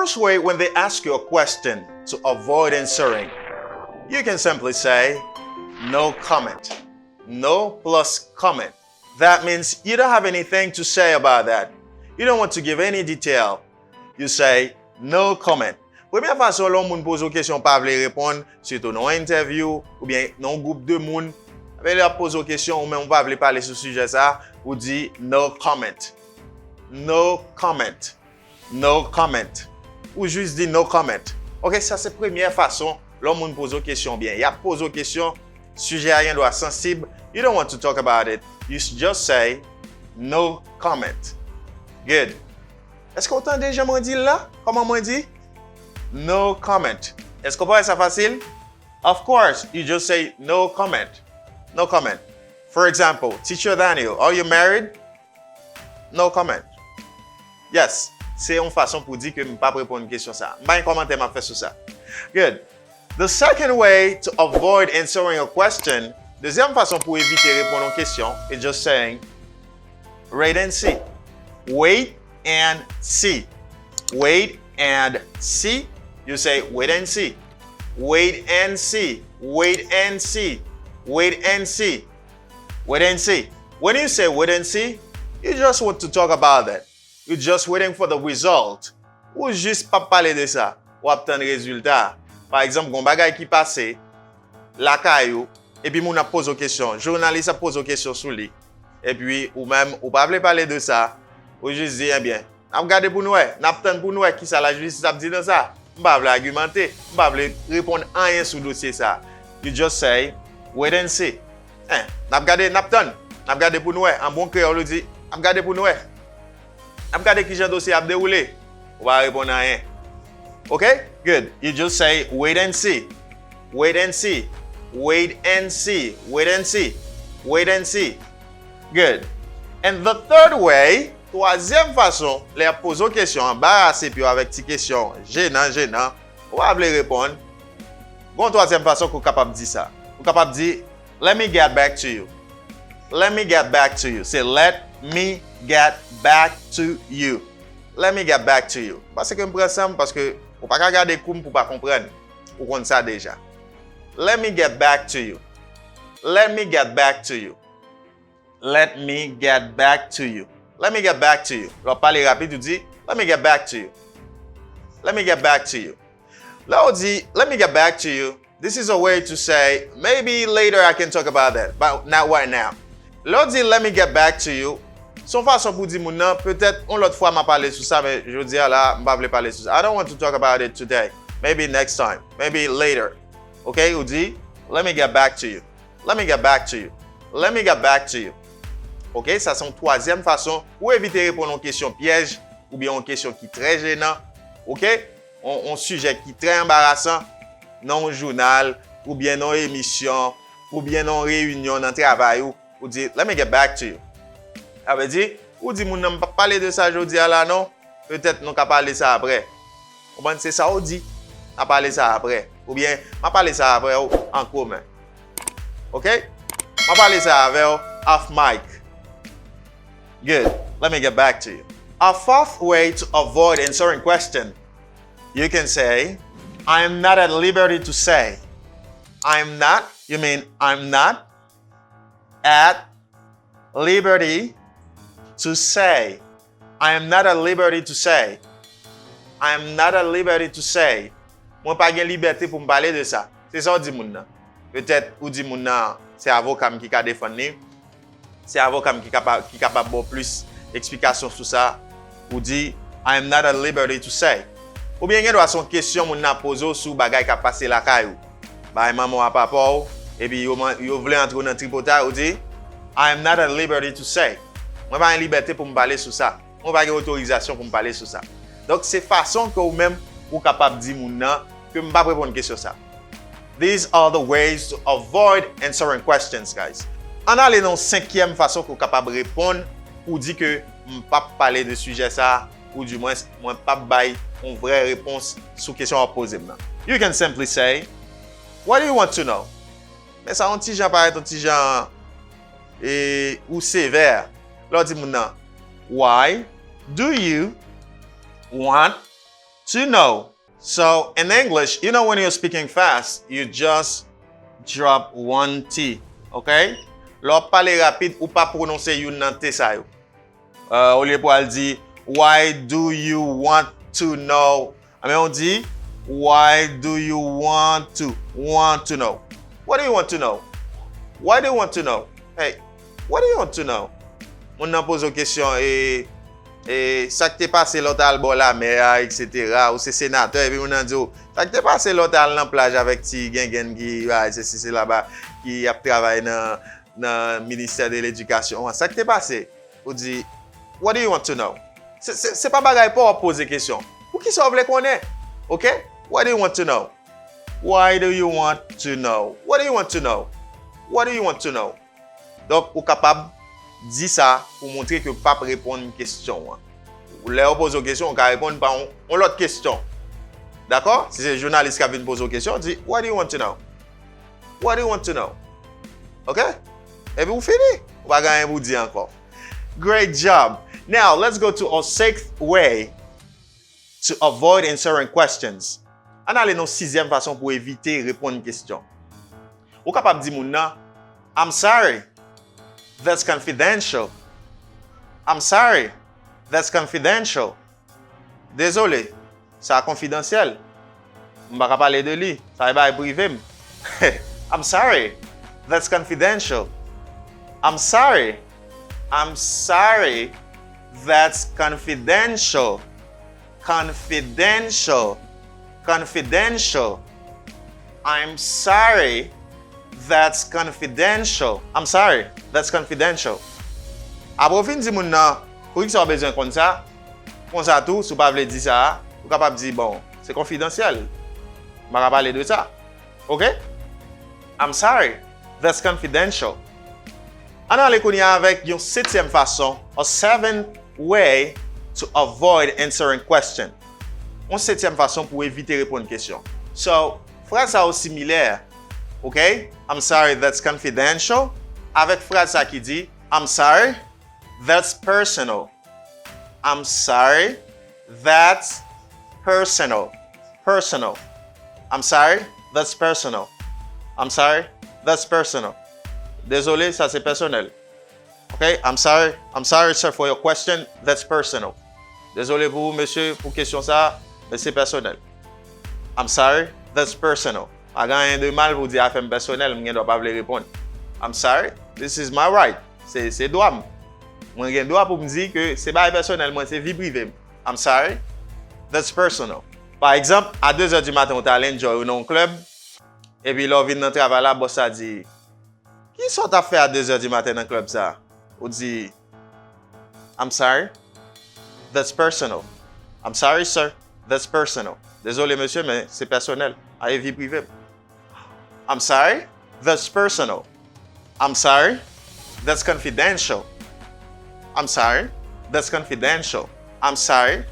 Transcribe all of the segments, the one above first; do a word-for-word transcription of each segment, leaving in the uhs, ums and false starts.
This way, when they ask you a question to avoid answering, you can simply say, "No comment." No plus comment. That means you don't have anything to say about that. You don't want to give any detail. You say, "No comment." Premye fason, lè yon moun poze w kesyon, w pa vle reponn, sitou nan yon entèvyou, oubyen nan yon gwoup de moun, apre lè y ap poze w kesyon, ou menm ou pa vle pale sou sijè sa, ou di, "No comment." No comment. No comment. Ou jis di, "No comment." Ok, sa se premye fason, lè yon moun poze w kesyon, oubyen y ap poze w kesyon, sijè a gendwa sansib, you don't want to talk about it. You s- just say, "No comment." Good. Èske w tande jan mwen di l la? Kòman mwen di? "No comment." Èske w pa wè sa fasil? Of course, you just say, "No comment." No comment. For example, "Teacher Daniel, are you married?" No comment. Yes, se yon fason pou di ke m p ap reponn kesyon sa. M pa gen kòmantè m ap fè sou sa. Good. The second way to avoid answering a question, dezyèm fason pou evite reponn yon kesyon, is just saying, "Wait and see." Wait and see. Wait and see. You say, "Wait and see." Wait and see. Wait and see. Wait and see. Wait and see. When you say, "Wait and see," you just want to talk about that. You're just waiting for the result. Ou jis p ap pale de sa. W ap tann rezilta. Pa egzanp, gon bagay ki pase lakay ou, epi moun ap poze w kesyon, jounalis ap poze w kesyon sou li. Epi ou menm, ou pa vle pale de sa. Ou jis di, "Ebyen, n ap gade pou n wè, n ap tann pou n wè kisa lajistis ap di nan sa." M pa vle agimante, m pa vle reponn anyen sou dosye sa. You just say, "Wait and see." En, n ap gade, n ap tann. N ap gade pou n wè. An bon kreyòl, ou di, "N ap gade pou n wè." N ap gade kijan dosye ap dewoule. Ou pa reponn anyen. Ok? Good. You just say, "Wait and see." Wait and see. Wait and see. Wait and see. Wait and see. Good. And the third way, twazyèm fason, lè y ap poze w kesyon, anbarase pye w avèk ti kesyon jenan, jenan, ou pa vle reponn. Gon twazyèm fason ke w kapab di sa. Ou kapab di, "Let me get back to you." Let me get back to you. Se "Let me get back to you." Let me get back to you. Paske m pran san m, paske ou pa ka gade kou m pou w pa konprann. Ou konn sa deja. Let me get back to you. Let me get back to you. Let me get back to you. Let me get back to you. Lè w ap pale rapid, ou di, "Let me get back to you." Let me get back to you. Lè w di, "Let me get back to you," this is a way to say, "Maybe later I can talk about that, but not right now." Lè w di, "Let me get back to you," se yon fason pou di moun nan, "Petèt yon lòt fwa m a pale sou sa, men jodi a la, m pa vle pale sou sa. I don't want to talk about it today. Maybe next time. Maybe later." Ok? Ou di, "Let me get back to you." Let me get back to you. Let me get back to you. Ok, sa se yon twazyèm fason pou evite reponn yon kesyon pyèj oubyen yon kesyon ki trè jenan. Ok? Yon, yon sijè ki trè anbarasan nan yon jounal oubyen nan yon emisyon oubyen nan yon reyinyon nan travay ou, ou di, "Let me get back to you." Sa vle di, ou di moun nan, "M p ap pale de sa jodi a la non. Petèt nou ka pale sa aprè." Konprann? Se sa ou di. "N a pale sa aprè." Oubyen, "M a pale sa avè w an komen." Ok? "M a pale sa avè w off mic." Good. Let me get back to you. A fourth way to avoid answering question, you can say, "I am not at liberty to say." I am not, you mean I'm not at liberty to say. I am not at liberty to say. I am not at liberty to say. Mwen pa gen libète pou m pale de sa. Se sa w di moun nan. Petèt, ou di moun nan, se avoka m ki ka defann li. Se avoka m ki kapab, ki kapab ba w plis eksplikasyon sou sa. Ou di, "I am not at liberty to say." Oubyen gen dwa se yon kesyon moun nan ap poze w sou bagay k ap pase lakay ou. Bay manman w a papa w, epi yo, man- yo vle antre w nan tripotay, ou di, "I am not at liberty to say." Mwen pa gen libète pou m pale sou sa. Mwen pa gen otorizasyon pou m pale sou sa. Donk, se fason ke ou menm, ou kapab di moun nan ke m p ap reponn kesyon sa. These are the ways to avoid answering questions, guys. Ann ale nan senkyèm fason ke w kapab reponn pou w di ke m p ap pale de sijè sa, ou dimwens, mwen p ap bay yon vrè repons sou kesyon w ap poze m nan. You can simply say, "What do you want to know?" Men sa yon ti jan parèt yon ti jan, e, ou sevè. Lè w di moun nan, "Why do you want To know. So, in English, you know when you're speaking fast, you just drop one T, okay? Lè w ap pale rapid, ou pa pwononse youn nan T sa yo. Euh, olye pou al di, "Why do you want to know?" Anben, ou di, "Why do you want to, want to know? What do you want to know? Why do you want to know? Hey, what do you want to know?" Moun nan poze w kesyon, e, e, sa k te pase lè w t al bò lamè a, etsetera. Ou se senatè, epi moun nan di w, "Sa k te pase lè w t al nan plaj avèk ti gengenn ki, bay, se si, se laba, ki ap travay nan, nan ministè de ledikasyon an? Sa k te pase?" Ou di, "What do you want to know?" Se, se, se pa bagay pa w ap poze kesyon. Poukisa w vle konnen? Ok? "What do you want to know? Why do you want to know? What do you want to know? What do you want to know?" Donk, ou kapab di sa pou montre ke w p ap reponn kesyon an. Lè yo poze w kesyon, ou ka reponn pa yon, yon lòt kesyon. Dakò? Si se jounalis k ap vin poze w kesyon, di, "What do you want to know? What do you want to know?" Ok? Epi ou fini. Ou pa gen anyen pou w di ankò. Great job. Now, let's go to our sixth way to avoid answering questions. Ann ale nan sizyèm fason pou evite reponn kesyon. Ou kapab di moun nan, "I'm sorry, that's confidential. I'm sorry, that's confidential." Dezole, sa konfidansyèl. M pa ka pale de li. Sa e bagay prive m. "I'm sorry, that's confidential. I'm sorry, I'm sorry, that's confidential." Confidential. Confidential. "I'm sorry, that's confidential. I'm sorry, that's confidential." Apre w fin di moun nan, "Poukisa w bezwen konn sa?" Konsa tou, si w pa vle di sa a, ou kapab di, "Bon, se konfidansyèl. M pa ka pale de sa." Ok? "I'm sorry, that's confidential." Ann ale kounye a avèk yon setyèm fason, a seventh way to avoid answering question. Yon setyèm fason pou evite reponn kesyon. So, fraz sa yo similè, ok? "I'm sorry, that's confidential." Avèk fraz sa ki di, "I'm sorry, that's personal." "I'm sorry, that's personal." Personal. "I'm sorry, that's personal. I'm sorry, that's personal." Dezole, sa se pèsonèl. Ok? "I'm sorry, I'm sorry, sir, for your question. That's personal." Dezole pou ou, mesye, pou kesyon sa a, men se pèsonèl. "I'm sorry, that's personal." Pa gen anyen de mal pou w di afè m pèsonèl, m gen dwa pa vle reponn. "I'm sorry, this is my right." Se, se dwa m. Mwen gen dwa pou m di ke se bagay pèsonèl mwen, se vi prive m. "I'm sorry, that's personal." Pa egzanp, a de zè di maten ou t al enjoy ou nan yon klèb, epi lè w vin nan travay la, bòs la di, "Kisa w t ap fè a de zè di maten nan klèb sa a?" Ou di, "I'm sorry, that's personal. I'm sorry, sir, that's personal." Dezole, mesye, men se pèsonèl. A, e vi prive m. "I'm sorry, that's personal. I'm sorry, that's confidential. I'm sorry, that's confidential. I'm sorry,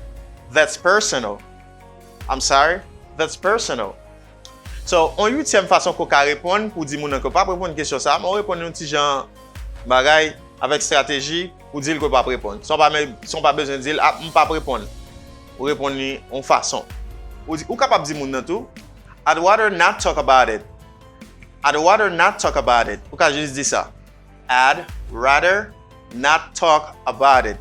that's personal. I'm sorry, that's personal." So, yon uityèm fason ke w ka reponn pou di moun nan ke w p ap reponn kesyon sa a, men w reponn yon ti jan bagay avèk estrateji, ou di l ke w p ap reponn. San w pa, san w pa bezwen di l, "Ah, m p ap reponn." Ou reponn li yon fason. Ou di, ou kapab di moun nan tou, "I'd rather not talk about it. I'd rather not talk about it." Ou ka jis di sa. "I'd rather not talk about it.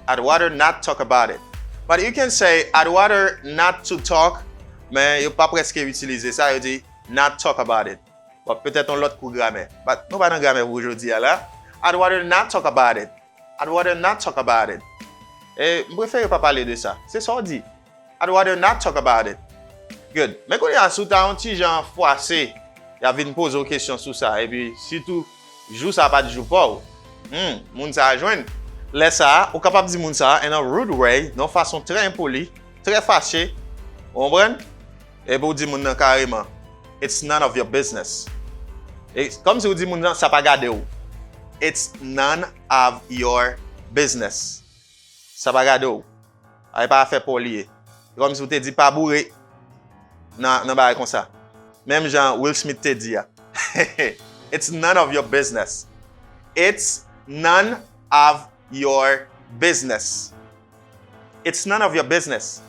I'd rather not talk about it." But you can say, "I'd rather not to talk," men yo pa prèske itilize sa, yo di, "not talk about it." Bon, petèt yon lòt kou gramè. But nou pa nan gramè pou jodi a la. "I'd rather not talk about it. I'd rather not talk about it." E, m prefere pa pale de sa. Se sa w di. "I'd rather not talk about it." Good. Men kounye a, si w ta yon ti jan fwase, y a vin poze w kesyon sou sa. Epi, sitou, jou sa a pa t jou pa w. Hmm, moun sa a jwenn. Lè sa a, ou kapab di moun sa a, in a rude way, nan yon fason trè enpoli, trè fache. Ou konprann? Epi w di moun nan kareman, "It's none of your business." E kòmsi w di moun nan, "Sa pa gade w." "It's none of your business." Sa pa gade w. A, e pa afè pa w li ye. E kòmsi w te di pa boure nan, nan bagay konsa. Menm jan Will Smith te di a. "It's none of your business. It's none of your business." It's none of your business.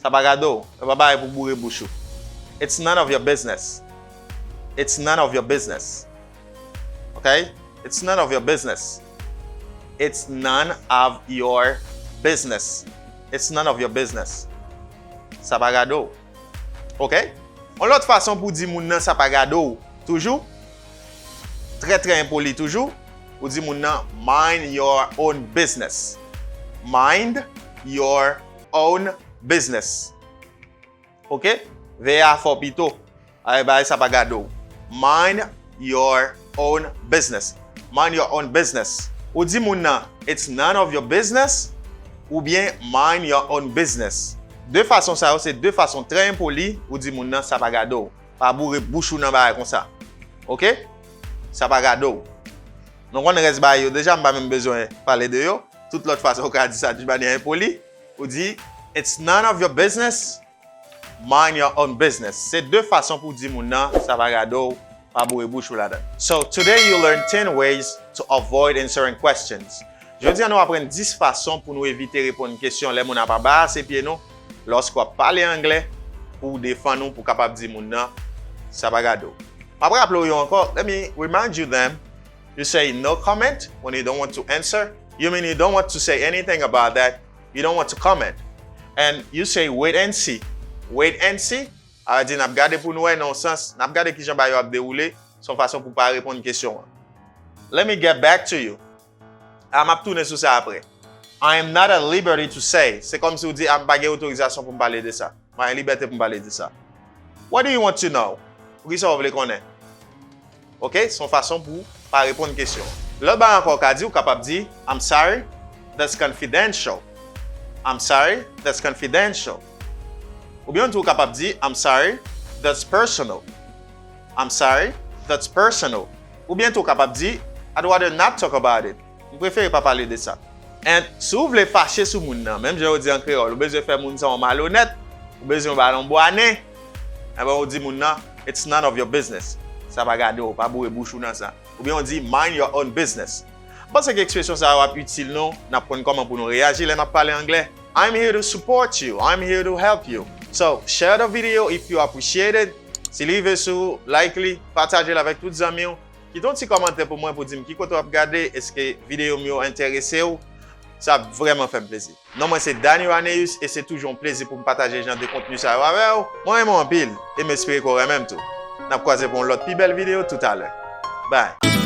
Sa pa gade w. E pa bagay pou boure bouch ou. It's none of your business. It's none of your business. Ok? It's none of your business. It's none of your business. It's none of your business. Sa pa gade w. Ok? Yon lòt fason pou di moun nan sa pa gade w, toujou, trè, trè enpoli toujou, ou di moun nan, mind your own business. Mind your own business. Ok? Veye a fò pito. Ay, bay sa pa gade w. Mind your own business. Mind your own business. Ou di moun nan, it's none of your business, oubyen mind your own business. De fason sa yo, se de fason trè enpoli, ou di moun nan, sa pa gade w. Pa boure bouch ou nan bagay konsa. Ok? Sa pa gade w. Nou konn rès bagay yo deja, m pa menm bezwen pale de yo. Tout lòt fason ou ka di sa de manyè enpoli, ou di, it's none of your business, mind your own business. Se de fason pou di moun nan, sa pa gade w, pa boure bouch ou ladan. So, today you learn ten ways to avoid answering questions. Jodi a, nou aprann dis fason pou nou evite reponn kesyon lè moun ap aba ase pye nou, lòske w ap pale anglè, pou w defann ou, pou w kapab di moun nan, sa pa gade w. M ap raple w yo ankò, let me remind you them. You say no comment when you don't want to answer. You mean you don't want to say anything about that. You don't want to comment. And you say wait and see. Wait and see. A di n ap gade pou nou wè nan yon sans, n ap gade kijan bagay yo ap dewoule, se yon fason pou pa reponn kesyon an. Let me get back to you. A, m ap tounen sou sa apre. I am not at liberty to say. Se kòmsi w di, a, m pa gen otorizasyon pou m pale de sa. M pa gen libète pou m pale de sa. What do you want to know? Poukisa w vle konnen? Ok, se yon fason pou pa reponn kesyon. Lòt bagay ankò w ka di, ou kapab di, I'm sorry, that's confidential. I'm sorry, that's confidential. Oubyen tou ou kapab di, I'm sorry, that's personal. I'm sorry, that's personal. Oubyen tou ou kapab di, I'd rather not talk about it. M prefere pa pale de sa. And si w vle fache sou moun nan, menm jan yo di an kreyòl, ou bezwen fè moun sa yon malonèt, ou bezwen ba l yon bwa nen, enben ou di moun nan, it's none of your business. Sa pa gade w, pa boure bouch ou nan sa. Oubyen ou di, mind your own business. M panse ke ekspresyon sa yo ap itil nou, n ap konn kòman pou nou reyaji lè n ap pale anglè. I'm here to support you. I'm here to help you. So, share the video if you appreciate it. Si li rive sou, like li, pataje l avèk tout zanmi w. Kite yon ti kòmantè pou mwen pou di m ki kote w ap gade, èske videyo m yo enterese w. Sa ap vrèman fè m plezi. Non mwen se Dany Raneus e se toujou yon plezi pou m pataje jan de kontni sa yo avè w. Mwen renmen w anpil e m espere ke w renmen m tou. N ap kwaze pou yon lòt pi bèl videyo toutalè. Bye.